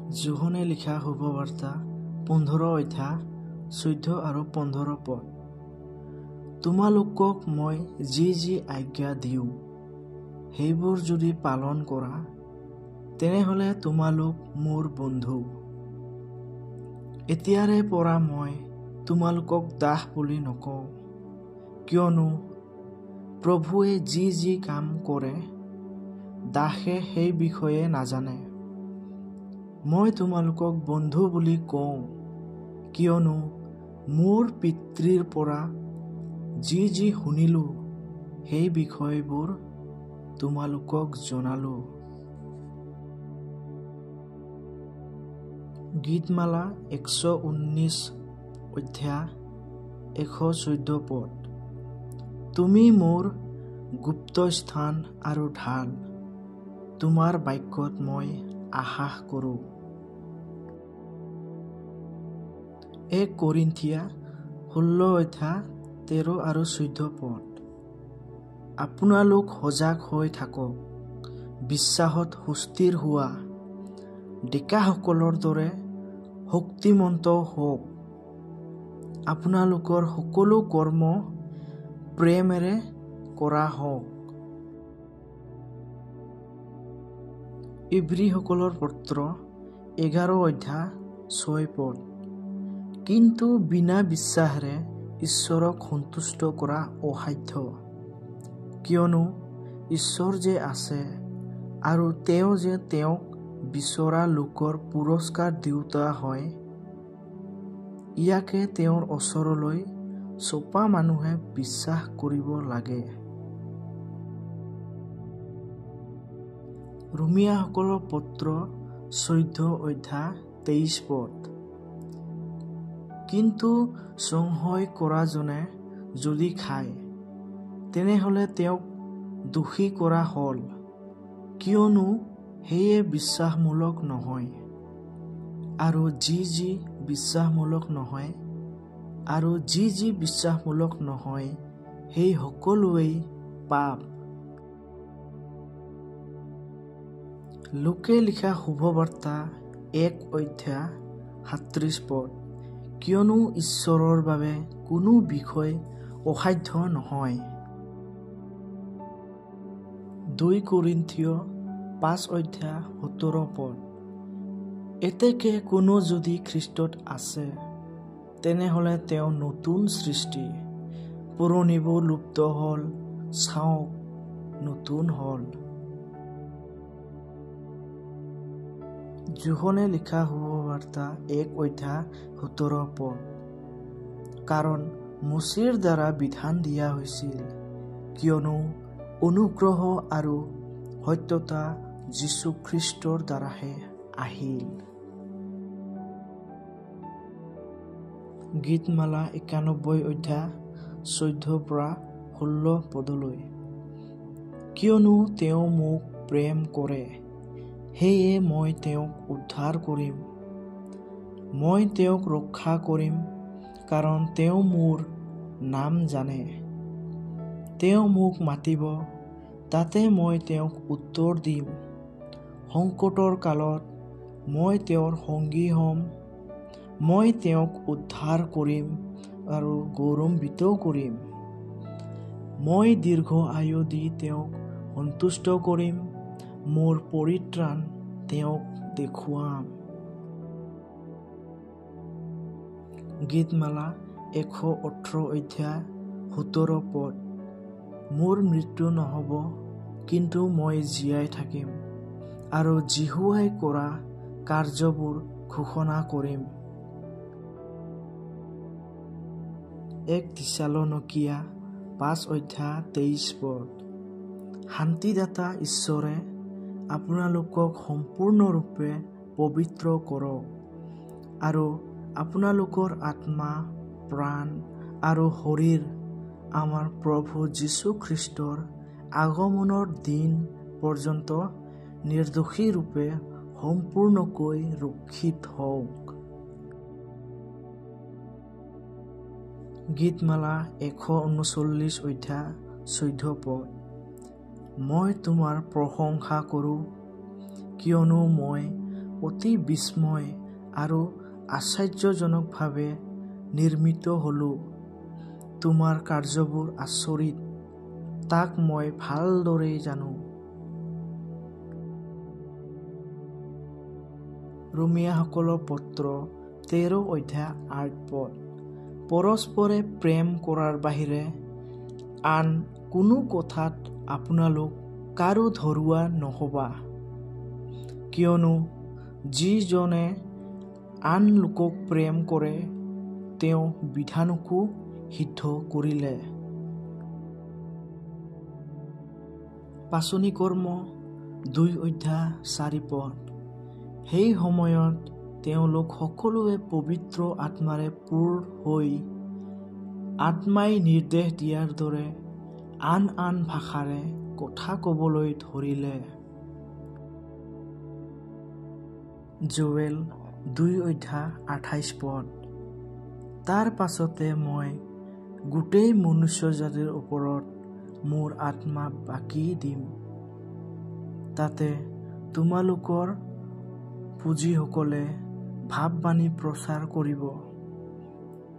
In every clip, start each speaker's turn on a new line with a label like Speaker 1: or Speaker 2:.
Speaker 1: যোহনে লিখা শুভবাৰ্তা 15 অধ্যায় 14 আৰু 15 পদ। তোমালোকক মই যি যি আজ্ঞা দিওঁ সেইবোৰ যদি পালন কৰা, তেনেহ'লে তোমালোক মোৰ বন্ধু। এতিয়াৰে পৰা মই তোমালোকক দাস বুলি নকওঁ, কিয়নো প্ৰভুৱে যি যি কাম কৰে দাসে সেই বিষয়ে নাজানে। মই তোমালোকক বন্ধু বুলি কওঁ, কিয়নো মোৰ পিতৃৰ পৰা যি যি শুনিলোঁ সেই বিষয়বোৰ তোমালোকক জনালোঁ। গীতমালা 119 অধ্যায় 114 পদ। তুমি মোৰ গুপ্ত স্থান আৰু ঢাল, তোমাৰ বাক্যত মই আশা কৰোঁ। 1 কৰিন্থীয়া 16 অধ্যায় 13 আৰু 14 পদ। আপোনালোক সজাগ হৈ থাকক, বিশ্বাসত সুস্থিৰ হোৱা, ডেকাসকলৰ দৰে শক্তিমন্ত হওক। আপোনালোকৰ সকলো কৰ্ম প্ৰেমেৰে কৰা হওক। ইব্ৰীসকলৰ পত্ৰ 11 অধ্যায় 6 পদ। কিন্তু বিনা বিশ্বাসেৰে ঈশ্বৰক সন্তুষ্ট কৰা অসাধ্য, কিয়নো ঈশ্বৰ যে আছে আৰু তেওঁ যে তেওঁক বিচৰা লোকৰ পুৰস্কাৰ দিওঁতা হয়, ইয়াকে তেওঁৰ ওচৰলৈ চপা মানুহে বিশ্বাস কৰিব লাগে। ৰোমীয়াসকলৰ পত্ৰ 14 অধ্যায় 23 পদ। কিন্তু সংশয় কৰাজনে যদি খায়, তেনেহ'লে তেওঁক দোষী কৰা হ'ল, কিয়নো সেয়ে বিশ্বাসমূলক নহয়। আৰু যি যি বিশ্বাসমূলক নহয় আৰু যি যি বিশ্বাসমূলক নহয় সেই সকলোৱেই পাপ। লোকে লিখা শুভবাৰ্তা 1 অধ্যায় 37 পদ। কিয়নো ঈশ্বৰৰ বাবে কোনো বিষয় অসাধ্য নহয়। 2 কৰিন্থীয় 5 অধ্যায় 17 পদ। এতেকে কোনো যদি খ্ৰীষ্টত আছে, তেনেহ'লে তেওঁ নতুন সৃষ্টি, পুৰণিবোৰ লুপ্ত হ'ল, চাওক নতুন হ'ল। যোহনে লিখা শুভবাৰ্তা 1 অধ্যায় 17 পদ। কাৰণ মোচিৰ দ্বাৰা বিধান দিয়া হৈছিল, কিয়নো অনুগ্ৰহ আৰু সত্যতা যীশুখ্ৰীষ্টৰ দ্বাৰাহে আহিল। গীতমালা 91 অধ্যায় 14 পৰা 16 পদলৈ। কিয়নো তেওঁ মোক প্ৰেম কৰে, সেয়ে মই তেওঁক উদ্ধাৰ কৰিম, মই তেওঁক ৰক্ষা কৰিম, কাৰণ তেওঁ মোৰ নাম জানে। তেওঁ মোক মাতিব, তাতে মই তেওঁক উত্তৰ দিম। সংকটৰ কালত মই তেওঁৰ সংগী হ'ম, মই তেওঁক উদ্ধাৰ কৰিম আৰু গৌৰৱান্বিত কৰিম। মই দীৰ্ঘ আয়ু দি তেওঁক সন্তুষ্ট কৰিম, মোৰ পৰিত্ৰাণ তেওঁক দেখুৱাম। গীতমালা 118 অধ্যায় 17 পদ। মোৰ মৃত্যু নহ'ব, কিন্তু মই জীয়াই থাকিম আৰু যিহোৱাই কৰা কাৰ্যবোৰ ঘোষণা কৰিম। 1 থিছালনিকীয়া 5 অধ্যায় 23 পদ। শান্তিদাতা ঈশ্বৰে আপোনালোকক সম্পূৰ্ণৰূপে পবিত্ৰ কৰক আৰু আপোনালোকৰ আত্মা, প্ৰাণ আৰু শৰীৰ আমাৰ প্ৰভু যীশুখ্ৰীষ্টৰ আগমনৰ দিন পৰ্যন্ত নিৰ্দোষীৰূপে সম্পূৰ্ণকৈ ৰক্ষিত হওক। গীতমালা 139 অধ্যায় 14 পদ। মই তোমাৰ প্ৰশংসা কৰোঁ, কিয়নো মই অতি বিস্ময় আৰু আশ্চৰ্যজনকভাৱে নিৰ্মিত হ'লোঁ। তোমাৰ কাৰ্যবোৰ আচৰিত, তাক মই ভালদৰেই জানো। ৰোমীয়াসকলৰ পত্ৰ 13 অধ্যায় 8 পদ। পৰস্পৰে প্ৰেম কৰাৰ বাহিৰে আন কোনো কথাত আপোনালোক কাৰো ধৰুৱা নহবা, কিয়নো যিজনে আন লোকক প্ৰেম কৰে তেওঁ বিধানকো সিদ্ধ কৰিলে। পাঁচনি কৰ্ম 2 অধ্যায় 4 পদ। সেই সময়ত তেওঁলোক সকলোৱে পবিত্ৰ আত্মাৰে পূৰ হৈ আত্মাই নিৰ্দেশ দিয়াৰ দৰে আন আন ভাষাৰে কথা ক'বলৈ ধৰিলে। যোৱেল 2 অধ্যায় 28 পদ। তাৰ পাছতে মই গোটেই মনুষ্য জাতিৰ ওপৰত মোৰ আত্মা বাকি দিম, তাতে তোমালোকৰ পুঁজিসকলে ভাৱবাণী প্ৰচাৰ কৰিব,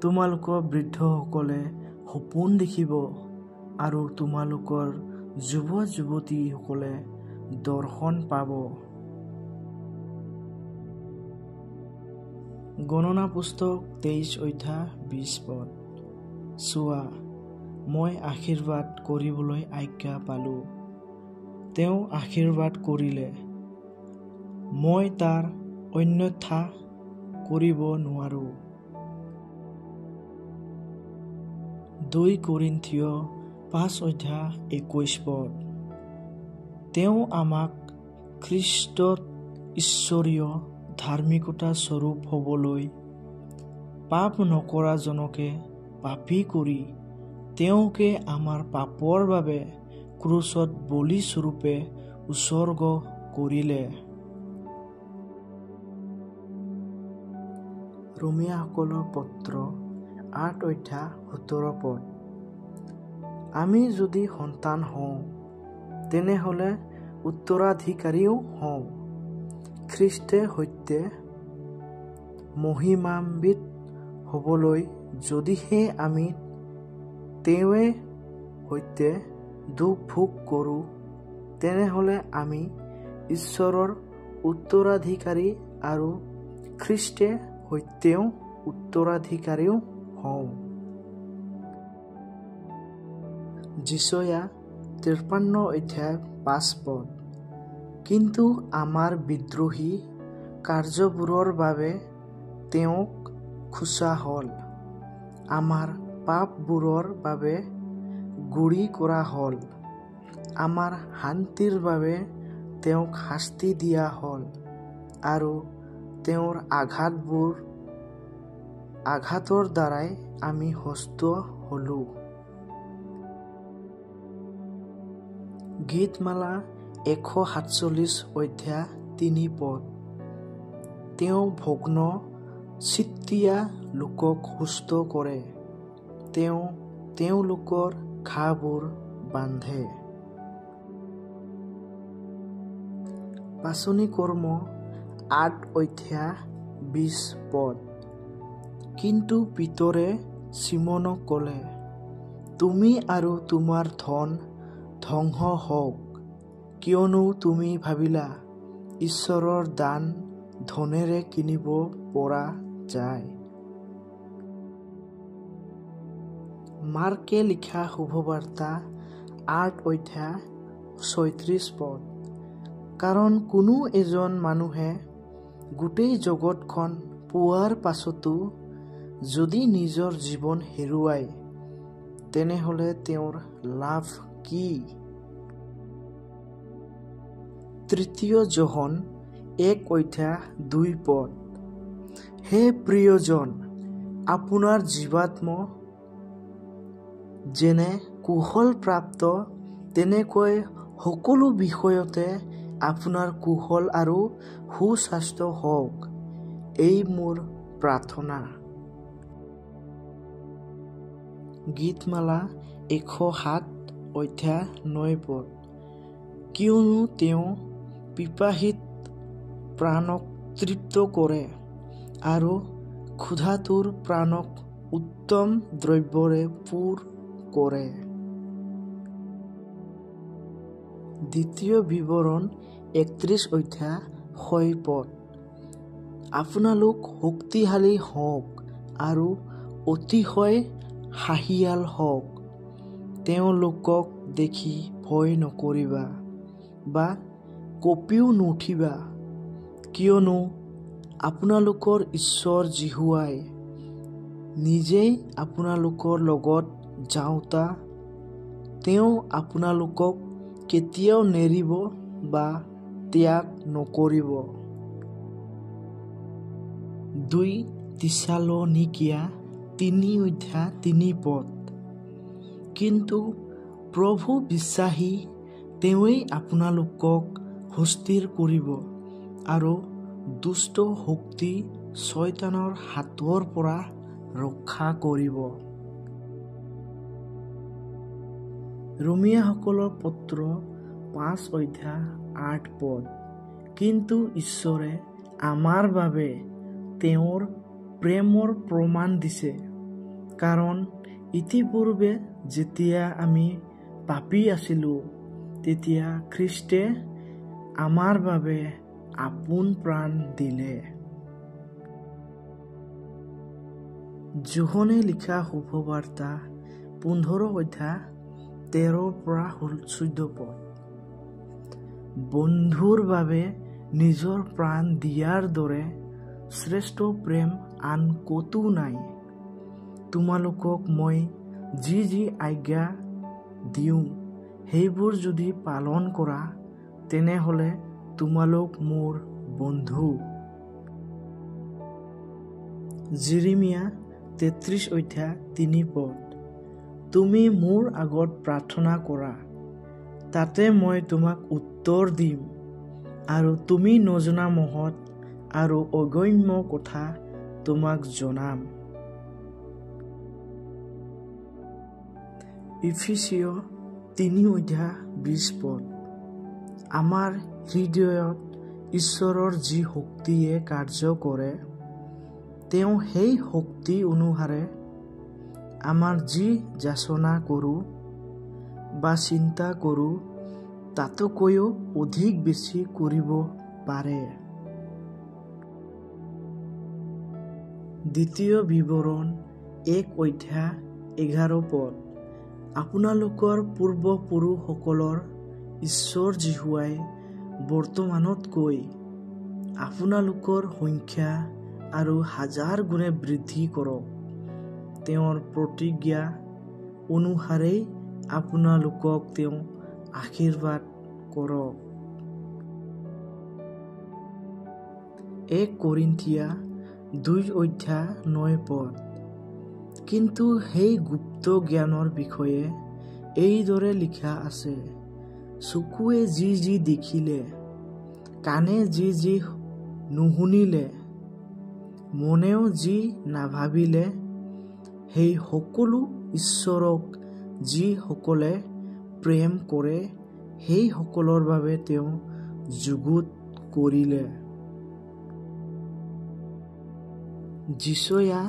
Speaker 1: তোমালোকৰ বৃদ্ধসকলে সপোন দেখিব আৰু তোমালোকৰ যুৱ যুৱতীসকলে দৰ্শন পাব। গণনা পুস্তক 23 অধ্যায় 20 পদ। চোৱা, মই আশীৰ্বাদ কৰিবলৈ আজ্ঞা পালোঁ, তেওঁ আশীৰ্বাদ কৰিলে, মই তাৰ অন্যথা কৰিব নোৱাৰোঁ। 2 কৰিন্থীয় 5 অধ্যায় 21 পদ। তেওঁ আমাক খ্ৰীষ্টত ঈশ্বৰীয় ধাৰ্মিকতা স্বৰূপ হ'বলৈ পাপ নকৰাজনকে পাপী কৰি তেওঁকে আমাৰ পাপৰ বাবে ক্ৰুচত বলিস্বৰূপে উৎসৰ্গ কৰিলে। ৰোমীয়াসকলৰ পত্ৰ 8 অধ্যায় 17 পদ। আমি যদি সন্তান হওঁ, তেনেহ'লে উত্তৰাধিকাৰীও হওঁ, খ্ৰীষ্টে সৈতে মহিমান্বিত হ'বলৈ যদিহে আমি তেওঁৱে সৈতে দুখ ভোগ কৰোঁ, তেনেহ'লে আমি ঈশ্বৰৰ উত্তৰাধিকাৰী আৰু খ্ৰীষ্টে সৈতেও উত্তৰাধিকাৰীও হওঁ। যিচয়া 53 অধ্যায় 5 পদ। কিন্তু আমাৰ বিদ্ৰোহী কাৰ্যবোৰৰ বাবে তেওঁক খোচা হ'ল, আমাৰ পাপবোৰৰ বাবে গুড়ি কৰা হ'ল, আমাৰ শান্তিৰ বাবে তেওঁক শাস্তি দিয়া হ'ল, আৰু তেওঁৰ আঘাতৰ দ্বাৰাই আমি সুস্থ হ'লোঁ। গীতমালা 147 অধ্যায় 3 পদ। তেওঁ ভগ্ন চিত্তীয়া লোকক সুস্থ কৰে, তেওঁ তেওঁলোকৰ ঘাঁবোৰ বান্ধে। পাঁচনি কৰ্ম 8 অধ্যায় 20 পদ। কিন্তু পিতৰে চিমনক ক'লে, তুমি আৰু তোমাৰ ধন ধ্বংস হওক, কিয়নো তুমি ভাবিলা ঈশ্বৰৰ দান ধনেৰে কিনিব পৰা যায়। মাৰ্কে লিখা শুভবাৰ্তা 8 অধ্যায় 36 পদ। কাৰণ কোনো এজন মানুহে গোটেই জগতখন পোৱাৰ পাছতো যদি নিজৰ জীৱন হেৰুৱায়, তেনেহ'লে তেওঁৰ লাভ কি? তৃতীয় যোহন 1 অধ্যায় 2 পদ। হে প্ৰিয়জন, আপোনাৰ জীৱাত্ম যেনে কুশল প্ৰাপ্ত, তেনেকৈ সকলো বিষয়তে আপোনাৰ কুশল আৰু সুস্বাস্থ্য হওক, এই মোৰ প্ৰাৰ্থনা। গীতমালা 107 অধ্যায় 9 পদ। কিয়নো তেওঁ পিপাসিত প্ৰাণক তৃপ্ত কৰে আৰু ক্ষুধাতুৰ প্ৰাণক উত্তম দ্ৰব্যৰে পূৰ কৰে। দ্বিতীয় বিৱৰণ 31 অধ্যায় 6 পদ। আপোনালোক শক্তিশালী হওক আৰু অতিশয় সাহিয়াল হওক, তেওঁলোকক দেখি ভয় নকৰিবা বা কঁপিও নুঠিবা, কিয়নো আপোনালোকৰ ঈশ্বৰ যিহোৱাই নিজেই আপোনালোকৰ লগত যাওঁতা, তেওঁ আপোনালোকক কেতিয়াও নেৰিব বা ত্যাগ নকৰিব। 2 থিছালনিকীয়া 3 অধ্যায় 3 পদ। কিন্তু প্ৰভু বিশ্বাসী, তেওঁৱেই আপোনালোকক সুস্থিৰ কৰিব আৰু দুষ্ট শক্তি চয়তানৰ হাতৰ পৰা ৰক্ষা কৰিব। ৰোমীয়াসকলৰ পত্ৰ 5 অধ্যায় 8 পদ। কিন্তু ঈশ্বৰে আমাৰ বাবে তেওঁৰ প্ৰেমৰ প্ৰমাণ দিছে, কাৰণ ইতিপূৰ্বে যেতিয়া আমি পাপী আছিলোঁ, তেতিয়া খ্ৰীষ্টে আমাৰ বাবে আপোন প্ৰাণ দিলে। যোহনে লিখা শুভবাৰ্তা 15 অধ্যায় 13 পৰা 14 পদ। বন্ধুৰ বাবে নিজৰ প্ৰাণ দিয়াৰ দৰে শ্ৰেষ্ঠ প্ৰেম আন ক'তো নাই। তোমালোকক মই যি যি আজ্ঞা দিওঁ, সেইবোৰ যদি পালন কৰা, তেনেহ'লে তোমালোক মোৰ বন্ধু। যিৰিমিয়া 33 অধ্যায় 3 পদ। তুমি মোৰ আগত প্ৰাৰ্থনা কৰা, তাতে মই তোমাক উত্তৰ দিম, আৰু তুমি নজনা মহৎ আৰু অগম্য কথা তোমাক জনাম। ইফিচীয় 3 অধ্যায় 20 পদ। আমাৰ হৃদয়ত ঈশ্বৰৰ যি শক্তিয়ে কাৰ্য কৰে, তেওঁ সেই শক্তি অনুসাৰে আমাৰ যি যাচনা কৰোঁ বা চিন্তা কৰোঁ, তাতোকৈও অধিক বেছি কৰিব পাৰে। দ্বিতীয় বিৱৰণ 1 অধ্যায় 11 পদ। আপোনালোকৰ পূৰ্বপুৰুষসকলৰ ঈশ্বৰ যিহোৱাই বৰ্তমানতকৈ আপোনালোকৰ সংখ্যা আৰু হাজাৰ গুণে বৃদ্ধি কৰক। তেওঁৰ প্ৰতিজ্ঞা অনুসাৰেই আপোনালোকক তেওঁ আশীৰ্বাদ কৰক। 1 কৰিন্থীয়া 2 অধ্যায় 9 পদ। কিন্তু সেই গুপ্ত জ্ঞানৰ বিষয়ে এইদৰে লিখা আছে, চকুৱে যি যি দেখিলে, কাণে যি যি নুশুনিলে, মনেও যি নাভাবিলে, সেই সকলো ঈশ্বৰক যিসকলে প্ৰেম কৰে, সেই সকলৰ বাবে তেওঁ যুগুত কৰিলে। যিচয়া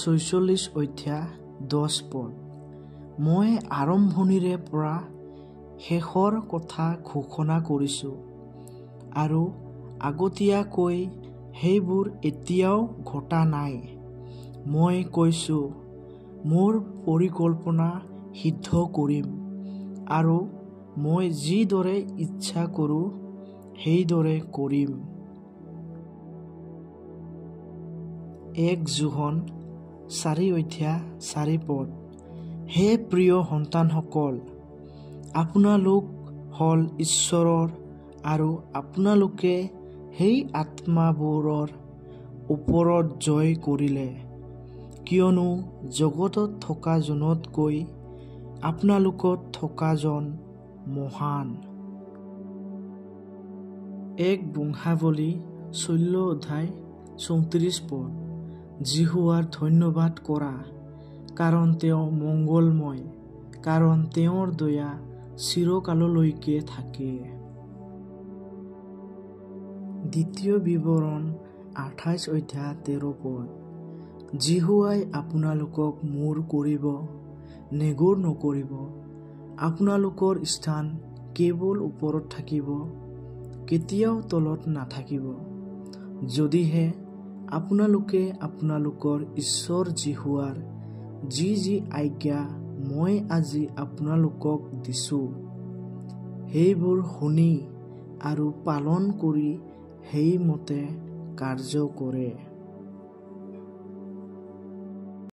Speaker 1: 46 অধ্যায় 10 পদ। মই আৰম্ভণিৰে পৰা শেষৰ কথা ঘোষণা কৰিছোঁ, আৰু আগতীয়াকৈ সেইবোৰ এতিয়াও ঘটা নাই। মই কৈছোঁ, মোৰ পৰিকল্পনা সিদ্ধ কৰিম, আৰু মই যিদৰে ইচ্ছা কৰোঁ সেইদৰে কৰিম। 1 যোহন 4 অধ্যায় 4 পদ। হে প্ৰিয় সন্তানসকল, আপোনালোক হ'ল ঈশ্বৰৰ, আৰু আপোনালোকে সেই আত্মাবোৰৰ ওপৰত জয় কৰিলে, কিয়নো জগতত থকা জনতকৈ আপোনালোকত থকাজন মহান। 1 বংশাৱলী 16 অধ্যায় 34 পদ। যিহোৱাৰ ধন্যবাদ কৰা, কাৰণ তেওঁ মংগলময়, কাৰণ তেওঁৰ দয়া চিৰকাললৈকে থাকে। দ্বিতীয় বিৱৰণ 28 অধ্যায় 13 পদ। যিহোৱাই আপোনালোকক মূৰ কৰিব, নেগুৰ নকৰিব। আপোনালোকৰ স্থান কেৱল ওপৰত থাকিব, কেতিয়াও তলত নাথাকিব, যদিহে আপোনালোকে আপোনালোকৰ ঈশ্বৰ যিহোৱাৰ যি যি আজ্ঞা মই আজি আপোনালোকক দিছোঁ, সেইবোৰ শুনি আৰু পালন কৰি সেইমতে কাৰ্য কৰে।